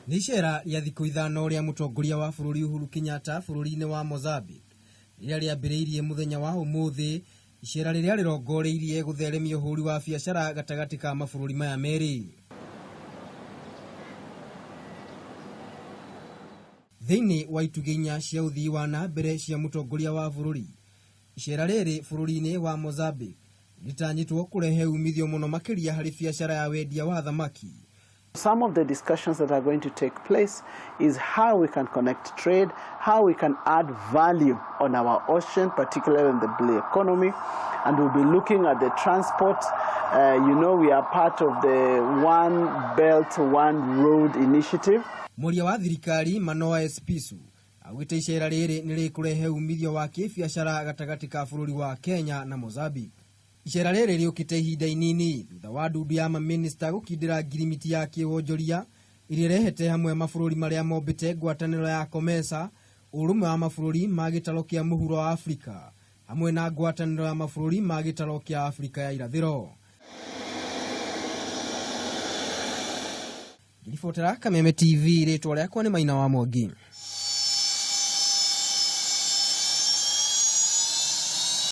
Nĩ icera rĩa thikũ ithano rĩa mũtongoria wa bũrũri Uhuru Kenyatta bũrũri-inĩ wa Mozambique rĩrĩa rĩambĩrĩirie mũthenya wa ũmũthĩ, icera rĩrĩa rĩrongoreirie gũtheremia ũhũri wa biacara gatagatĩ ka mabũrũri maya merĩ. Thĩinĩ wa itugĩ inya cia ũthii wa na mbere cia mũtongoria wa bũrũri, icera rĩrĩ bũrũri-inĩ wa Mozambique rĩtanyĩtwo kũrehe umithio mũno makĩria harĩ biacara ya wendia wa thamaki. Some of the discussions that are going to take place is how we can connect trade, how we can add value on our ocean, particularly in the blue economy, and we'll be looking at the transport. We are part of the One Belt, One Road initiative. Mwaria wa thirikari Manoa Esipisu augĩte icera rĩrĩ nĩ rĩkũrehe umithio wa kĩbiacara gatagatĩ ka bũrũri wa Kenya na Mozambique. Icera rĩrĩ rĩũkĩte ihinda inini thutha wa ndundu ya mamĩnĩsta gũkindĩra ngirimiti ya kĩwonjoria ĩrĩa ĩrehete hamwe mabũrũri marĩa mombĩte ngwatanĩro ya COMESA, ũrũmwe wa mabũrũri ma gĩtaro kĩa mũhuro wa Afrika hamwe na ngwatanĩro ya mabũrũri ma gĩtaro kĩa Afrika ya irathĩro. Ngĩribotera Kameme TV, rĩtwa rĩakwa nĩ Maina wa Mwangi.